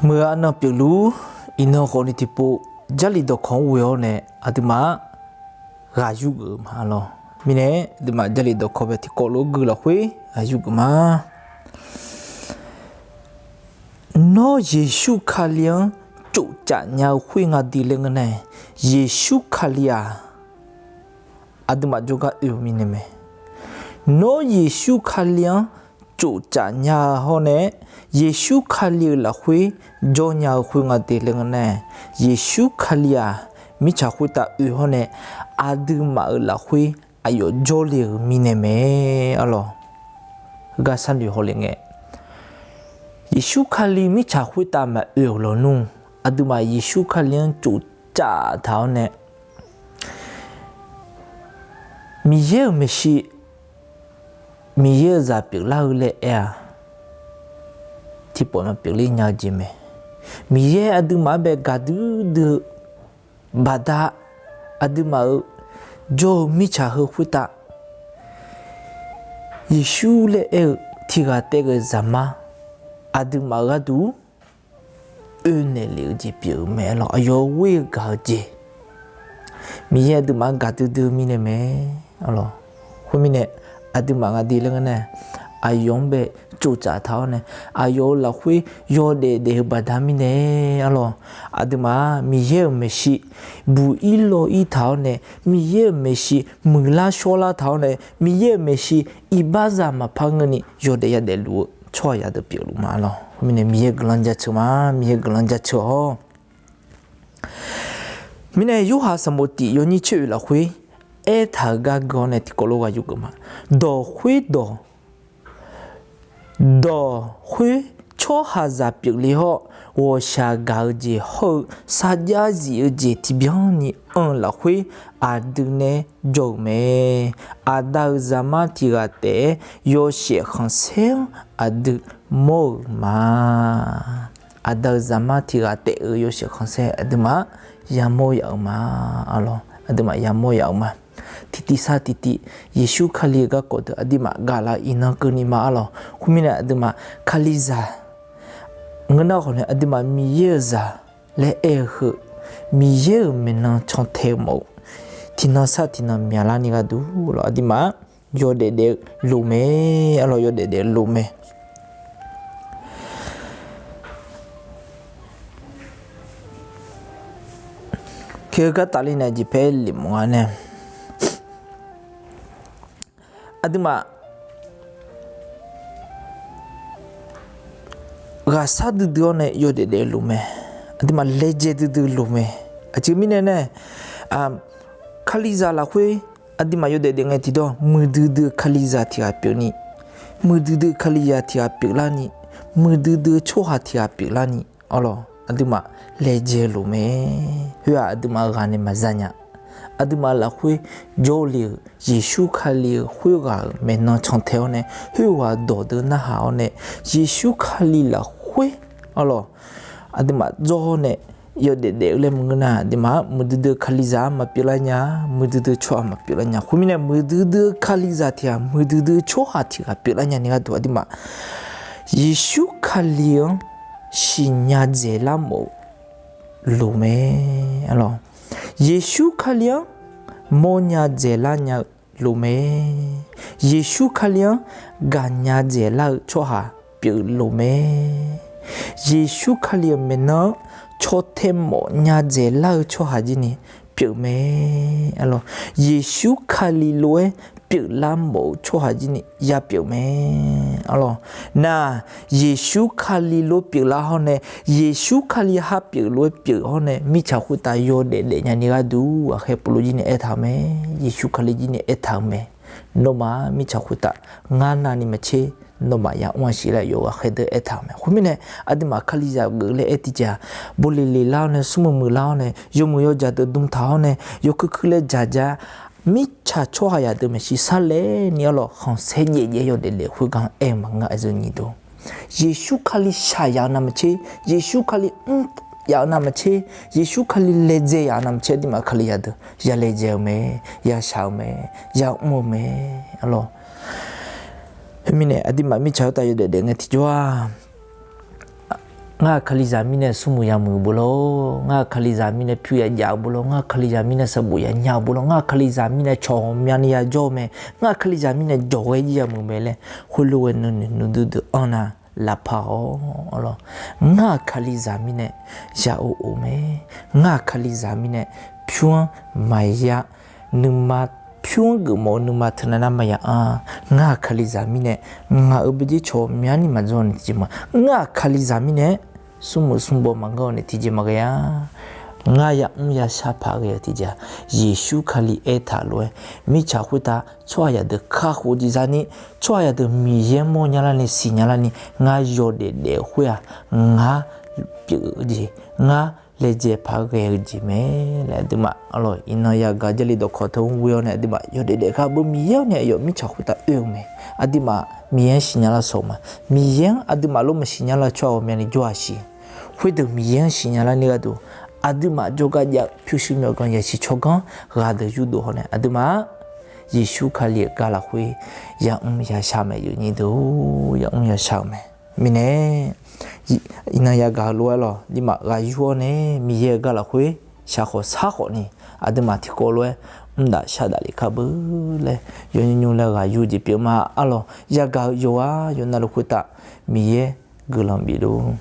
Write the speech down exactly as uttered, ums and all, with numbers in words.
Muiq-eu arnan pyeufluf-ur, iqnan khawfni tiqpov Jarlif dawqkawq-anr ghoe-awr nae aqduimaf-anr ghaq yurgeuf-eu ma lawr. Mirnae aqduimaf Jarlif dawqkawq bae tiqkawv lof-aer gui lafkhoer ghaq yurgeuf ma. Nawr Yeqsur Kali-anr tsoftsaf nya-eu khoer nga de laer ngeur nar-aq, Yeqsur Kali-aq, aqduimaf jawrgar oe-eu mirnae mae. Nawr Yeqsur Kali-anr tsoftsaf nya-eu hawr nae, Yeqsur Kali-euq lafkhoer jawr nya-eu khoer nga de laer ngeur nar-aq, Yeqsur Kali-aq, mirtsaq khoertav oe hawr nae, aqduimaf-euq lafkhoer aqyawf jawrle-euq mirnae mae. Arlawq, heugar sharnoeq hawle ngae, Yeqsur Kali mirtsaq khoertav maqoe-euq lawnmr, aqduimaf Yeqsur Kali-anr tsoftsaf taq-awr nae, Miqyaer-euq maeqshi, Miqyaer-euq zaq pyeuflar-eu laer aer-aq, tiqpawf maqpyeufler nya-eu jeq mae. Miqyaer aqduimaf-anr bae gaqdui dui-eu baqda, aqduimaf-euq jawr-eu mirtsaq heu khoertav Yeqsur laer aer-eu tiq ghaq taef-eu Zaqmar, aqduimaf-euq gharduq oe naeq lef-eu jeq pyeuf-eu mae. Arlawq, aqyawf ghoer-eu gaq-eu jeq, Miqyaer aqduimaf-anr gaqdui dui-eu mirnae mae. Arlawq, khoermirnae aqduimaf nga de laer ngeur nar-aq, aqyawf-anr bae tsoftsaf taq-awr nae, aqyawf-euq lafkhoer yawdaef daef-eu baqda mirnae, arlawq, aqduimaf Miqyaer-euq maeqshi buq-ir law-ir taq-awr nae, Miqyaer-euq maeqshi muiqlar shawrlar taq-awr nae, Miqyaer-euq maeqshi iqbaxzaq maqpar ngeurni yawdaef yadaef luf-eu tsawrhaq yadeuq pyeufluf ma. Arlawq, khoermirnae Miqyaer guiqlanq jaceuq ma. Miqyaer guiqlanq jaceuq-awq. Mirnae Yorhaq sanqbof tif yawnyir tser oeq lafkhoer aertaq-euq gar gui-awr nae tiqkawv lof ghaq yurgeuf ma. Dawq khoer dawq, dawq khoer tsawrhaqzaq pyeufle hawr, ghawqshaq gaq-eu jeq hawr-eu sarjax zif-eu jeq tiqbyan ni anr-eu lafkhoer aqdui nae jawr-euq mae. Aqda-euq Zaqmar tiq ghaq taef-aer yawshaef khanqsaer-anr aqdui mawr-euq ma. Aqda-euq Zaqmar tiq ghaq taef-eu yawshaef khanqsaer aqduimaf yamawr yaf-euq ma. Arlawq, aqduimaf yamawr yaf-euq ma. Tiqtiv sar tiqtiv Yeqsur Kali-euq garkawv deuq aqduimaf gaqlaf iqnan keuvni ma. Arlawq, khoermirnae aqduimaf Kalizaq ngeur nar khawf nae aqduimaf Miqyaer-euq zaq laer aer-eu heu, Miqyaer-euq maeqnan cantae mawf-eu tiqnan sar tiqnan myaqlarni gharduq lawq, aqduimaf yawdaef daef-eu loq mae. Arlawq, yawdaef daef-eu loq mae. Keu-eu gartaf le nae jeq paer lef mawf nga nae, aqduimaf ghaqsar duidui-awr nae yawdaef daef-eu loq mae. Aqduimaf laejae duidui loq mae. Aqjeq mirnae nae, Kalizaq lafkhoer aqduimaf yawdaef daef ngae tiqdawr muiqdui dui-eu Kalizaq tiq ghaq pyeufni, muiqdui dui-eu Kalizaq tiq ghaq pyeuflarni, muiqdui dui-eu tsawrhaq tiq ghaq pyeuflarni, arlawq, aqduimaf laejae-eu loq mae. Khoer-aq aqduimaf ghaq nae maqza nya. Aqduimaf lafkhoer jawrle-euq Yeqsur Kali-euq khoerghaq-euq maeqnan cantae-awr nae, khoerghaq dawqdeuq narhaq-awr nae, Yeqsur Kali lafkhoer, arlawq, aqduimaf dzawr-awr nae yawdaef daef-eu laer maqngeur nar, aqduimaf muiqdui dui-eu Kalizaq-anr maqpyeuflar nya, muiqdui dui-eu tsawrhaq maqpyeuflar nya. Khoermirnae muiqdui dui-eu Kalizaq tiq ghaq, muiqdui dui-eu tsawrhaq tiq ghaq pyeuflar nyani gharduq aqduimaf Yeqsur Kali-anr siqnya dzaeqlar mawf-eu loq mae. Arlawq, Yeqsur Kali-anr mawrnya dzaeqlar nya-eu loq mae. Yeqsur Kali-anr gaqnya dzaeqlar-eu tsawrhaq pyeuf loq mae. Yeqsur Kali-euq maeqnan-anr caw tae mawf nya dzaeqlar-eu tsawrhaq jir ni pyeuf mae. Arlawq, Yeqsur Kali lof-aer pyeuflar mawf-eu tsawrhaq jir ni yapyeuf mae. Arlawq, nar, Yeqsur Kali lof pyeuflar hawr nae, Yeqsur Kali hapyeuf lof-aer pyeuf hawr nae, mirtsaq khoertav yawdaef daef nyani gharduq ghaqkhaer povluf jir ni aertaq-eu mae. Yeqsur Kali jir ni aertaq-eu mae. Nawmaf mirtsaq khoertav ngar navni maqtser, nawmaf yamr-a siq laer yawf ghaqkhaer deuq aertaq-euq mae. Khoermirnae, aqduimaf Kalizaq geuf laer aer tiqjeq-aq, bawleq leqlar-awr nae, smrmuiq muiqlar-awr nae, yawmuiq yawjaq deuq dm taq-awr nae, yawkuir kuir laer jaq ja, mirtsaq tsawrhaq yadeuq maeqshi sarlaer ni arlawq khanqsaer jaev jaev yawdaef daef khoergar-anr aer-eu maqngeur-a, aqyuif aqnyir deuq. Yeqsur Kali shaq yaf-eu navmaqtser, Yeqsur Kali mr yaf-eu navmaqtser, Yeqsur Kali laejae yaf-eu navmaqtser, aqduimaf Kalizaq deuq ya laejae-eu mae, ya shaq-eu mae, ya mr-eu mae, arlawq. Khoermirnae aqduimaf mirtsaq khoertav yawdaef daef ngae tiqjawr-aq, Ngar-aq Kalizaq mirnae smrmuiq yamuiq-eu beu lor. Ngar-aq Kalizaq mirnae pyur yajav-eu beu lor. Ngar-aq Kalizaq mirnae sanqbof yanya-eu beu lor. Ngar-aq Kalizaq mirnae cawq ghawqmyani yajawr-eu mae. Ngar-aq Kalizaq mirnae jawq ghae jir yamuiq mae laer khoerlof-aer nuinoeq nuidur deuq anr nar lavpar-awq lor. Ngar-aq Kalizaq mirnae ya of of mae. Ngar-aq Kalizaq mirnae pyur-anr maqya, nuima pyur-anr geufmawf-eu nuima teunav nar maqya anr. Ngar-aq Kalizaq mirnae ngaq-euq beujeq cawq myani maqdzawr ni tiqjeq ma. Ngar-aq Kalizaq mirnae smrmuiq smrbaw maqngeur-eu ni tiqjeq maqghae-a. Ngar yamr yashar paq ghae-eu tiqjeq-aq, Yeqsur Kali aertaq lof-aer mirtsaq khoertav tsawrhaqzaq deuq kakhof jeq zani, tsawrhaqzaq deuq Miqyaer mawrnya larni siqnya larni ngar yawdaef daef-eu khoer-aq, ngar pyeuf-eu jeq, ngar laejae paq ghae-eu jeq mae laer aqduimaf arlawq iqnan yagaq Jarlif dawqkawq teu-anr ghoe-awr nae aqduimaf yawdaef daef gar beu Miqyaer-awr nae aqyawf mirtsaq khoertav oe-eu mae. Aqduimaf Miqyaer-anr siqnya lar sawq ma. Miqyaer-anr aqduimaf lof maqsiqnya lar tsawrhaq ghawqmyani jawr-a siq. Khoerdeuq Miqyaer-anr siqnya larni gharduq aqduimaf jawrgar jav-eu pyurshuir myawqganq yasiq tsawrganr ghaq deuq yurdov hawr nae aqduimaf Yeqsur Kali-euq gar lafkhoer yamr yashar mae. Yawnyir deuq-or, yamr yashar-euq mae. Mirnae iqnan yagaq-eu lof-aer lawq aqduimaf ghaq yur-awr nae Miqyaer-euq gar lafkhoer shaq khawf sar khawf ni aqduimaf tiqkawv lof-aer mr daf shar daf lef kar beu laer yawnyir nymr laer ghaq yur jeq pyeuf ma. Arlawq yagaq-eu yawqghaq yawqnav luf khoertav Miqyaer guiqlanq bif luf